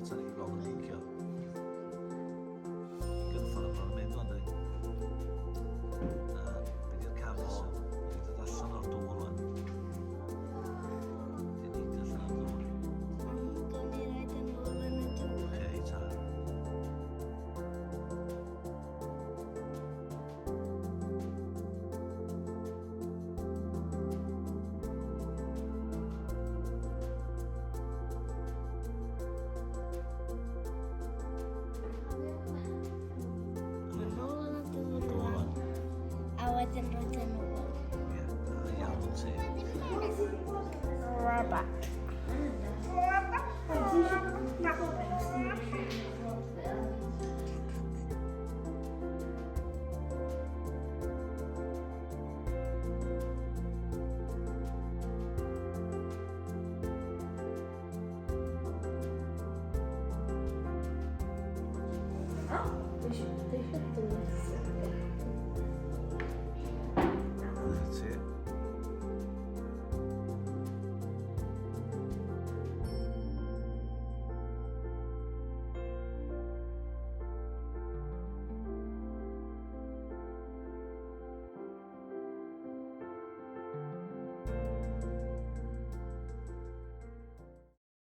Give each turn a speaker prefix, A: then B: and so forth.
A: tan i gweld yn cicio. Gynffon yn bron yn mynd o'n dweud. Be di'r cam nesaf? Wedi dod allan o'r dŵr wan. Di neidio allan o'r dŵr.
B: Gawn ni roed yn ôl yn y dŵr.
A: Oce, ta.
B: Yn ôl yn y dŵr rwan. A wedyn roed yn ôl.
A: Ie, da iawn ti.
B: Robot.